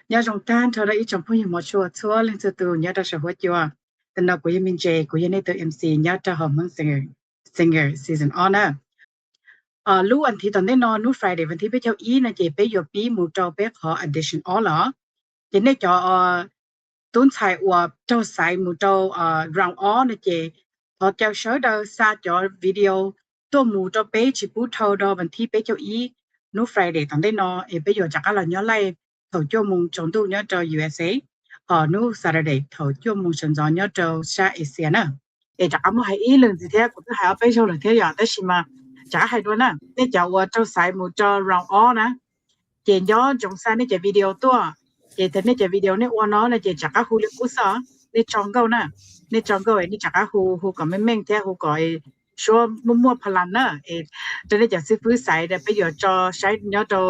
Nyob zoo tag nrho rau ib tsoom phooj ywg mos tshua txhua leej txhua tus nyob rau saum huab cua. Tam no kuv yog Me Ntses, kuv yog nej tus M C nyob rau hauv Hmoob Singer, Singer Season ob na. Lub vas thiv tom ntej no, hnub Friday vas thiv peb caug ib no ces peb yuav pib mus rau peb qhov audition ob lawm. Ces nej cov tub ntxhais uas raug xaiv mus rau round ob no ces thov caw sawv daws xa cov video tuaj mus rau peb tsis pub dhau rau vas thiv peb caug ib, hnub Friday tom ntej no es peb yuav rov qab los nyob live thaum cuaj moos tsaus ntuj nyob rau U S A, hos hnub Saturday thaum cuaj moos sawv ntxov nyob rau sab Asia na. Es rov qab muab hais ib leeg ntxiv thiab, kuv twb hais ob peb zaug lawm thiab yom, tab sis mas rov qab hais dua na, nej cov uas raug xaiv mus rau round ob na, ces nco ntsoov xa nej cov video tuaj. Ces thaum nej cov video nej ua no no ces rov qab hu li qub xwb, nej tso nkauj na, nej tso nkauj es nej rov qab hu, hu kom meej meej thiab hu kom suab muaj muaj pha las na, es rau nej cov xib fwb xaiv peb yuav tso saib nyob rau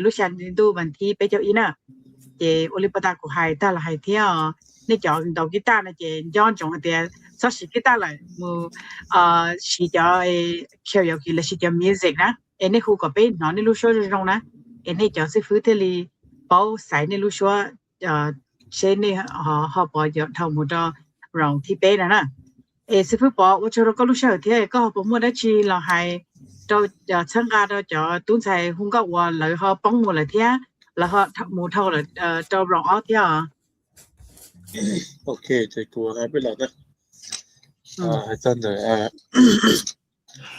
lub xya ntuj vas thiv peb caug ib na. Ces ua li pas tas kuv hais tag los hais thiab, nej cov ntaus kib taj no ces nco ntsoov hais tias txhob siv kib taj lawm, mus siv cov karaoke los sis cov music na, es nej hu kom peb hnov nej lub suab zoo zoo na, es nej cov xib fwb thiaj li paub xaiv nej lub suab, seb nej ho puas yuav dhau mus rau round thib peb no na. Es xib fwb Pov, ua tsaug rau koj lub sij hawm thiab, koj ho puas muaj dab tsi los hais rau, txhawb nqa rau cov tub ntxhais hu nkauj uas lawv ho poob mus lawm thiab lawv ho mus dhau lawm rau round ob thiab? Ok, ces kuv hais peb los na. Hais txog ntawm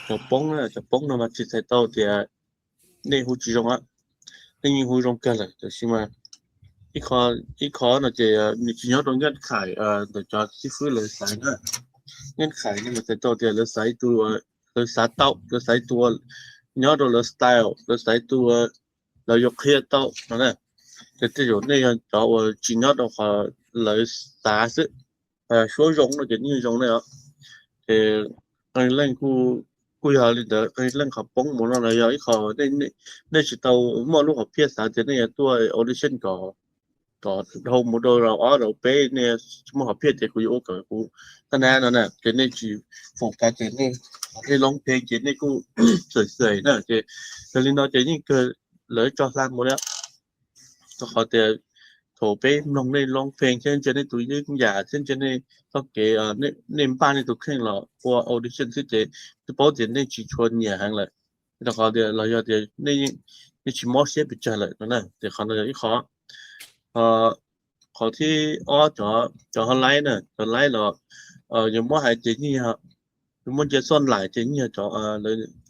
cov poob, cov poob no mas tsis txhais tau tias nej hu tsis zoo, nej yeej hu zoo kawg lawm, tab sis mas ib qho no ces nws tsis nyob rau nqaj khais ntawm cov xib fwb lawv xaiv na. Nqaj khais no mas txhais tau tias lawv xaiv tus, lawv xav tau, lawv xaiv tus nyob rau lawv style, lawv xaiv tus lawv yuav qhia tau no na. Ces tej zaum nej yog cov uas tsis nyob rau qhov lawv xav xwb. Suab zoo no ces yeej zoo na. Ces qee leej kuj yog li ntawd, qee leej qhov poob mus no los yog ib qho nej tsis tau muaj lub hom phiaj xav tias nej yuav tuaj audition kom, kom dhau mus rau round ob round peb, nej tsis muaj hom phiaj tias kuv yuav ua kom kuv taj nab no na, ces nej tsis foom tas ces nej, nej loob pheej ces nej kuj xwm xwm na, ces yog li no ces yeej kawg lawv tso hla mus li. Rau qhov tias thaum peb mloog nej loob pheej thiab ntsia nej tus yeeb yam thiab ntsia nej txoj kev, nej npaj nej tus kheej los ua audition xwb ces twb paub tias nej tsis tshua nyiam heev lawm. Rau qhov tias los yog tias nej tsis mob siab pes tsawg lawm no na, ces qhov no yog ib qho. Qhov thib ob, cov ho laib na, cov laib los yuav muab hais ces yeej yog, yuav muab ntsia xoj laim ces yeej yog cov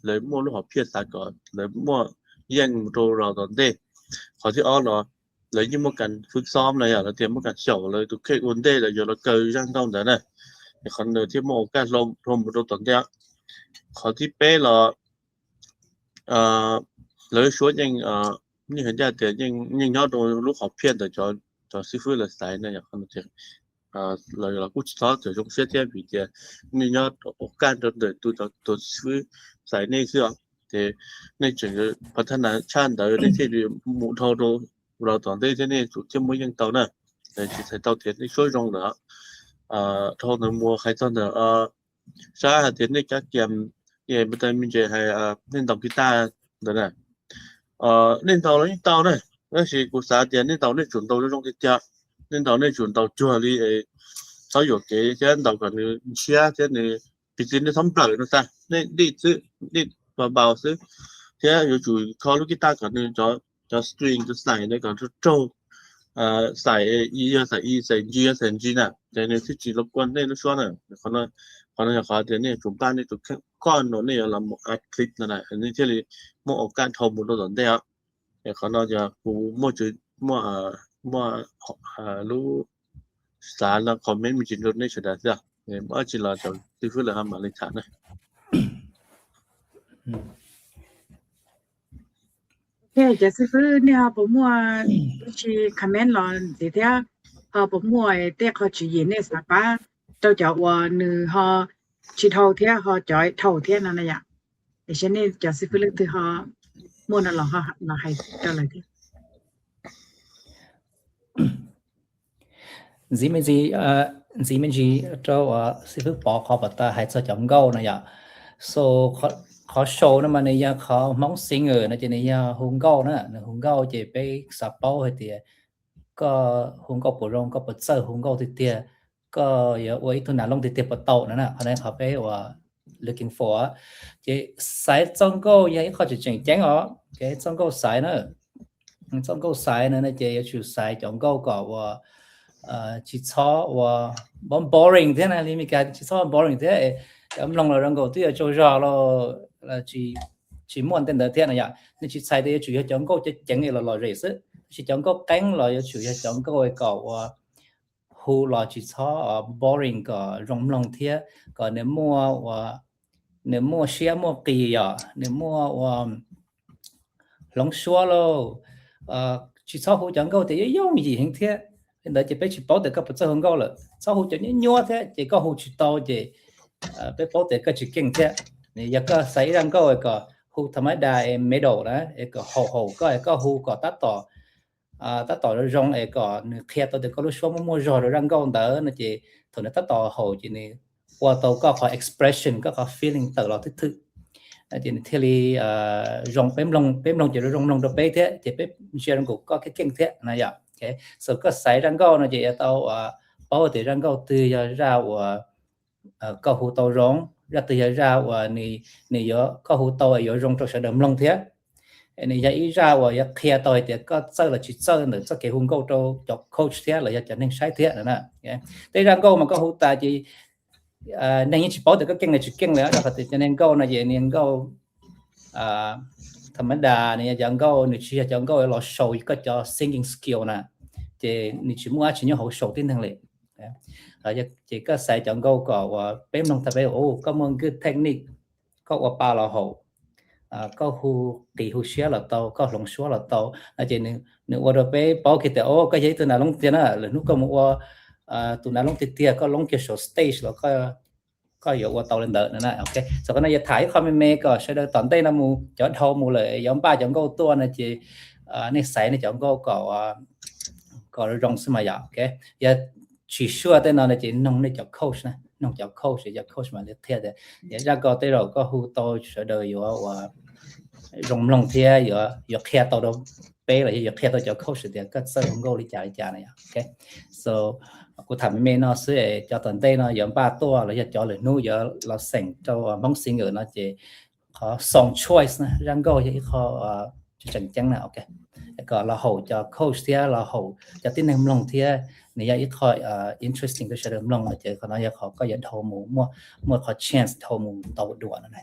lawv muaj lub hom phiaj xav kom lawv muaj yeej mus rau round tom ntej. Qhov thib ob los lawv yeej muaj kas fwb xob na, yog lawv tias muaj kas xyaum lawv tus kheej ua ntej lawv yuav los kaw zaj nkauj ntawd na, es qhov ntawd thiaj muaj o kaj dhau mus rau tom ntej. Qhov thib peb los lawv suab yeej, yeej hais ncaj tias yeej nyob rau lub hom phiaj ntawm cov xib fwb lawv xaiv na, yog qhov no ces lawv los kuj tsis txhob txawm zoo siab thiab vim tias nej nyob o kaj rau ntawm tus, tus xib fwb xaiv nej xwb os. Ces nej tseem pov thaj nas tshaj ntawd nej thiaj li mus dhau rau round tom ntej thiab nej thiaj muaj yeej tau na. Tsis txhais tau tias nej suab zoo lawm. Dhau ntawd mus hais txog ntawm sab hais tias nej cab kias, es pas tas Me Ntses hais nej ntaus kis tas ntawd na. Nej ntaus los yeej tau na, tab sis kuv xav tias nej ntaus nej tsum ntaus zoo zoo tiag tiag. Nej ntaus nej tsum ntaus cuag li, txhob yuam kev thiab ntaus kom nws ntshiab thiab nws, piv txwv nej txhob nplawm no tas, nej dij xwb, dij npau npau xwb, thiab yuav tsum kho lub kis tas kom nws cov string cov xais ntawd kom raug, xais i yog xais i, xais G yog xais G na, ces nws thiaj tsis los kua nej lub suab na. Qhov no yog qhov tias nej yuav tsum npaj nej tus kheej, koj no nej yuav los mus up clip no na, nej thiaj li muaj o kaj dhau mus rau tom ntej os. Qhov no yog kuv muaj, muaj lub xav no comment me ntsis rau nej sawv daws xwb, muaj dab tsi los cov xib fwb lawv ho mam li tham na. Cov xib fwb nej ho puas muaj dab tsi comment los ntxiv thiab, ho puas muaj tej qho tswv yim nej xav pab rau cov uas nws ho tsis dhau thiab ho cov dhau thiab no na yom? Es seb nej cov xib fwb leej twg ho muaj no los hais rau lawv thiab. Ntxiv me ntsis, ntxiv me ntsis rau xib fwb Pov qhov pas tas hais txog cov nkauj no yom. So qhov show no mas nws yog qhov Hmoob Singer no ces nws yog hu nkauj na, nws hu nkauj ces peb xav paub hais tias koj hu nkauj puas zoo, koj puas txawj hu nkauj tiag tiag, koj yuav ua ib tug nav loob tiag tiag puas tau no na. Qhov no qhov peb uas looking for. Ces xaiv txoj nkauj yog ib qho tseem tseem ceeb os. Txoj nkauj xaiv na, txoj nkauj xaiv no ces yuav tsum xaiv cov nkauj kom uas tsis txhob uas boring thiab na, li Meskas tsis txhob boring thiab. Cov mloog los zoo nkaus twb yuav tsaug zog los tsis muaj tej ntawd thiab no yom. Nej tsis txhais tias yuav tsum yog cov nkauj ceev ceev los lom zem xwb, tab sis cov nkauj qeeb los yuav tsum yog cov nkauj kom uas hu los tsis txhob boring, kom zoo mloog thiab kom nws muaj uas nws muaj siab muaj qis yom, nws muaj uas hloov suab lauj. Tsis txhob hu cov nkauj tias yooj yooj yim heev thiab, li ntawd ces peb tsis paub tias koj puas txawj hu nkauj lawm. Txhob hu cov nyuab nyuab thiab ces koj hu tsis tau ces peb paub tias koj tsis keej thiab. Yog koj xaiv ib zaj nkauj kom hu tha mab da es middle na, es kom haum haum koj, es koj hu kom tab tom tab tom zoo zoo es kom nws qhia tau tias koj lub suab muaj muaj zog rau zaj nkauj ntawd no ces thaum nws tab tom haum ces nws ua tau koj qhov expression, koj qhov feeling tawm los thwm thwm, ces nws thiaj li zoo, peb mloog ces zoo mloog rau peb thiab ces peb ntsia zoo nkaus koj keej keej thiab na yom. So koj xaiv zaj nkauj no ces yuav tau paub tias zaj nkauj twg yog zaj uas koj hu tau zoo, zaj twg yog zaj uas nws yuav, koj hu tau yuav zoo rau sawv daws mloog thiab. Nws yog ib zaj uas yuav qhia tau hais tias koj txawj los tsis txawj ntawm txoj kev hu nkauj rau cov coach thiab los yog cov neeg saib thiab na. Tej zaj nkauj mas koj hu tas ces neeg yeej tsis paub tias koj keej los tsis keej li, rau qhov tias cov niag nkauj no ces niag nkauj tha mab da, nws yog cov nkauj, nws tsis yog cov nkauj los show koj cov singing skill na, ces nws tsis muaj dab tsi nyob hauv show tib neeg li. Ces koj xaiv cov nkauj kom uas peb mloog tau peb, koj muaj good technique, koj ua pa los haum, koj hu qis hu siab los tau, koj hloov suab los tau no ces nws ua rau peb paub kiag tias koj yog ib tug nav loob tiag na, lwm hnub koj mus ua tus nav loob tiag tiag, koj loob kiag saum stage los koj yuav ua tau li ntawd na. Txawm qhov no yuav tham ib qho me me kom sawv daws tom ntej no mus, cov dhau mus lawm yuav npaj cov nkauj tuaj no ces nej xaiv nej cov nkauj kom zoo xwb mas yom. Yog tsis sure tej no no ces noog nej cov coach na, noog cov coach, cov coach mam li qhia tias zaj nkauj tej zaum koj hu tau sawv daws yuav ua zoo mloog thiab yuav qhia tau rau peb los yog yuav qhia tau cov coach tias koj txawj hu nkauj li cas li cas na yom. So kuv tham me me no xwb, cov tom ntej no yuav npaj tuaj los yog cov lwm hnub yuav los xeem rau Hmoob singer no ces qhov song choice na, zaj nkauj yog ib qho tseem ceeb na. Kom los haum cov coach thiab los haum cov tib neeg mloog thiab nws yog ib qho interesting rau sawv daws mloog no ces qhov no yog qhov koj yuav dhau mus, muaj qhov chance dhau mus tau dua no na.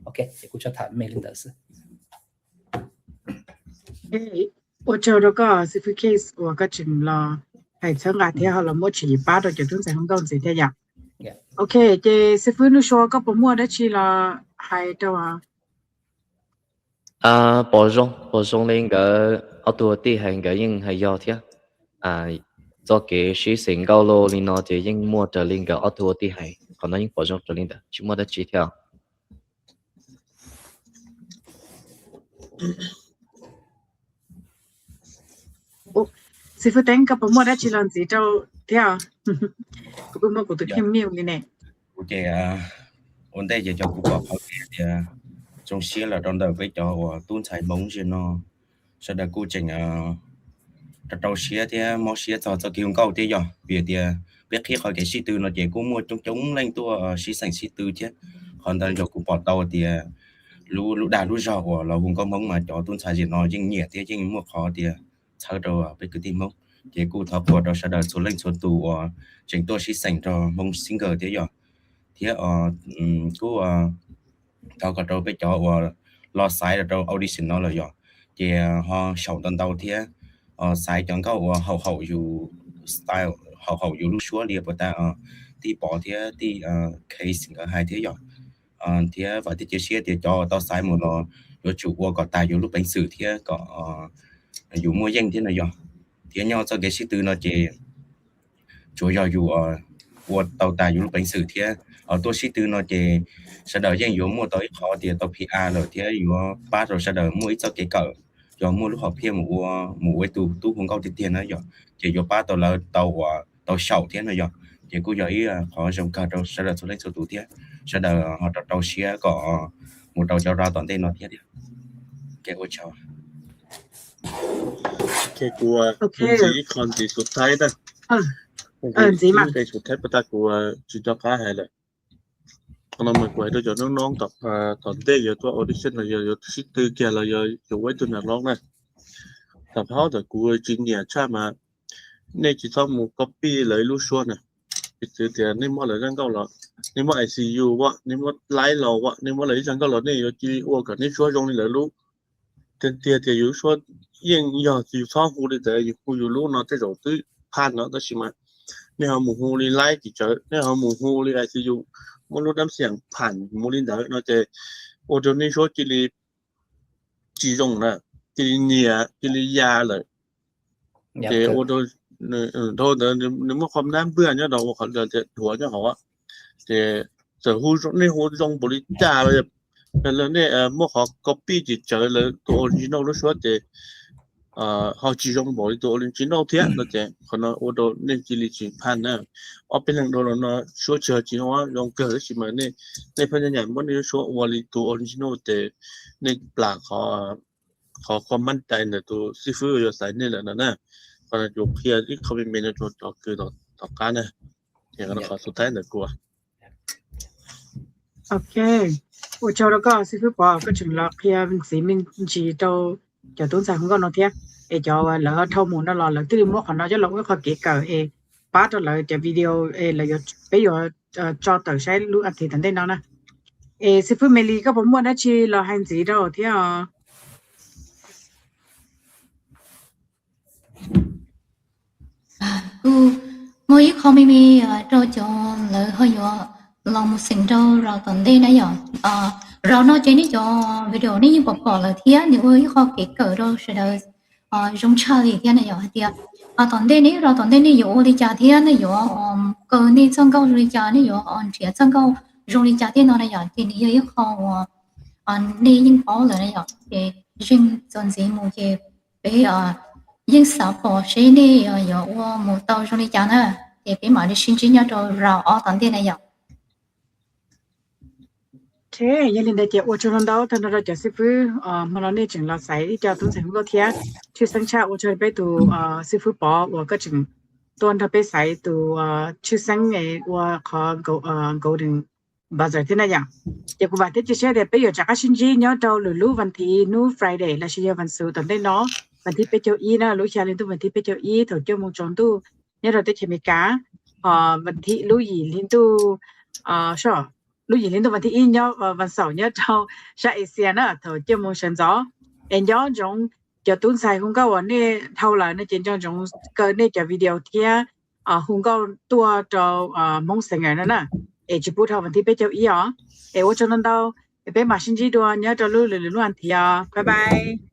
Ok, ces kuv tsuas tham me li ntawd xwb. Ua tsaug rau koj xib fwb Case uas koj tseem los hais txhawb nqa thiab ho los muab tswv yim pab rau cov tub ntxhais hu nkauj ntxiv thiab yom. Ok, ces xib fwb Nuj Sua koj puas muaj dab tsi los hais rau? Pom zoo, pom zoo li nkawd ob tug ua tij hais nkawd yeej hais yog thiab. Txoj kev sib xeem nkauj li no ces yeej muaj raws li nkawd ob tug ua tij hais, qhov no yeej pom zoo raws li ntawd, tsis muaj dab tsi thiab. Xib fwb Teeb koj puas muaj dab tsi los ntxiv rau thiab? Kuv kuj muaj kuv tus kheej miuj li ne. Kuv ces ua ntej ces cov kuv pom qhov kev tias zoo siab los rau ntawm peb cov uas tub ntxhais Hmoob ziag no, sawv daws kuj tseem rau rau siab thiab mob siab txog txoj kev hu nkauj thiab yog vim tias peb qhib qhov kev sib tw no ces kuj muaj coob coob leej tuaj sib xeem sib tw thiab. Qhov ntawd nrog kuv pom tau tias lub dag lub zog uas los hu nkauj Hmoob mas cov tub ntxhais ziag no yeej nyiam thiab yeej muaj qhov tias txhawb rau peb kwv tij Hmoob. Ces kuj thov qhuas rau sawv daws txhua leej txhua tus uas tseem tuaj sib xeem rau Hmoob singer thiab yog, thiab kuj thov kom rau peb cov uas los xaiv rau audition no lawm yog, ces ho xyaum ntau ntau thiab xaiv cov nkauj uas haum haum yus style, haum haum yus lub suab li puas tas tij Pov thiab tij Case nkawd hais thiab yog. Thiab vam thiab cia siab tias cov uas tau xaiv mus los yuav tsum ua kom tas yus lub peev xwm thiab kom yus muaj yeej thiab no yog. Thiab nyob txoj kev sib tw no ces tsuas yog yus ua tau tas yus lub peev xwm thiab tuaj sib tw no ces sawv daws yeej yuav muaj tau ib qhov tias tau P R lawm thiab yuav pab rau sawv daws muaj ib txoj kev kawm, yog muaj lub hom phiaj mus ua, mus ua ib tug tub hu nkauj tiag tiag na yog, ces yuav pab tau lawv tau uas tau xyaum thiab no yog. Ces kuj yog ib qhov zoo kawg rau sawv daws txhua leej txhua tus thiab sawv daws ho rau rau siab kom mus rau cov round tom ntej no thiab. Ua tsaug. Kuv ntxiv ib qho ntxiv xus thaib na. Ntxiv mas nqe xus thaib pas tas kuv tsis nco qab hais lawm. Qhov no mas kuv hais rau cov noob noob tom ntej yuav tuaj audition los yog yuav sib tw kiag los yog yuav ua ib tug nam loob na. Tam phab ntawd kuv tsis nyiam tshaj mas nej tsis txhob mus copy lawv lub suab na. Piv txwv tias nej muab lawv zaj nkauj los, nej muab I C U ua, nej muab live los ua, nej muab lawv ib zaj nkauj los nej yuav cia li ua kom nej suab zoo li lawv lub. Tiag tiag tias yus lub suab yeej yog yus txhob hu li ntawd, yus hu yus lub no tej zaum twb phaj no tab sis mas nej ho mus hu li live tsis tsawv, nej ho mus hu li I C U, muab lub dab xiam pham mus li ntawd no ces ua rau nej suab cia li tsis zoo na, cia li nyias cia li ya lawm. Ces ua rau dhau ntawd nws muaj qhov nab npwg nyob rau ua qhov tias dhuav nyob hauv. Ces txawm nej hu zoo npaum li cas los nej muab qhov copy tsis tsawv lawv tus original lub suab ces ho tsis zoo npaum li tus original thiab no ces qhov no ua rau nej cia li tsis phaj na. Ob peb leeg dhau los no suab tsis ho tsis zoo kawg tab sis mas nej phaj nyaj nyam muab nej lub suab ua li tus original ces nej plam qhov qhov kho mab tais ntawm tus xib fwb uas yuav xaiv nej lawm no na. Qhov no yuav qhia ib qho me me no rau cov kws tom qab na. Ces qhov xus thaib ntawm kuv. Ok, ua tsaug rau koj xib fwb Pov, koj tseem los qhia ntxiv me ntsis rau cov tub ntxhais hu nkauj no thiab. Es cov lawv dhau mus no los lawv thiaj li muab qhov no coj los ua ib qho kev kawm es pab rau lawv cov video es lawv yuav, peb yuav tso tawm saib lub as thiv tom ntej no na. Es xib fwb Me Li koj puas muaj dab tsi los hais ntxiv rau thiab os? Kuv muaj ib qho me me rau cov lawv ho yuav los mus xeem rau rau tom ntej na yom. Rau no ces nej cov video nej yeej pom pom lawm thiab nws ua ib qho kev kawm rau sawv daws zoo tshaj li thiab na yom hais tias tom ntej nej rau tom ntej nej yuav ua li cas thiab nej yuav kaw nej txoj nkauj zoo li cas, nej yuav nrhiav txoj nkauj zoo li cas thiab no na yom ces nws yog ib qho uas nej yeej paub lawm na yom. Ces zeej txuas ntxiv mus ces peb yeej xav pom seb nej yuav ua mus tau zoo li cas na. Ces peb mam li sib ntsib nyob rau rau ob tom ntej na yom. Ok, yog li ntawd ces ua tsaug ntau ntau tag nrho rau cov xib fwb, hmo no nej tseem los xaiv ib co tub ntxhais hu nkauj thiab. Tshwj xeeb tshaj ua tsaug peb tus xib fwb Pov uas koj tseem tuaj nrog peb xaiv tus tshwj xeeb ua qhov Golden Buzzer thiab na yom. Ces kuv vam thiab cia siab tias peb yuav rov qab sib ntsib nyob rau lwm lub vas thiv hnub Friday lossis yog vas xuv tom ntej no, vas thib peb caug ib na, lub xya hli ntuj vas thib peb caug ib thaum cuaj moos tsaus ntuj nyob rau teb chaws Amelikas, ho vas thib lub yim hli ntuj, lub yim hli ntuj vas thib ib nyob, vas xaum nyob rau sab Asia na thaum cuaj moos sawv ntxov. Es nco ntsoov cov tub ntxhais hu nkauj uas nej dhau lawm no ces nco ntsoov kaw nej cov video thiab hu nkauj tuaj rau Hmoob Singer no na, es tsis pub dhau vas thib peb caug ib os. Es ua tsaug ntau ntau, es peb mam sib ntsib dua nyob rau lub lwm lub vas thiv os. Bye bye.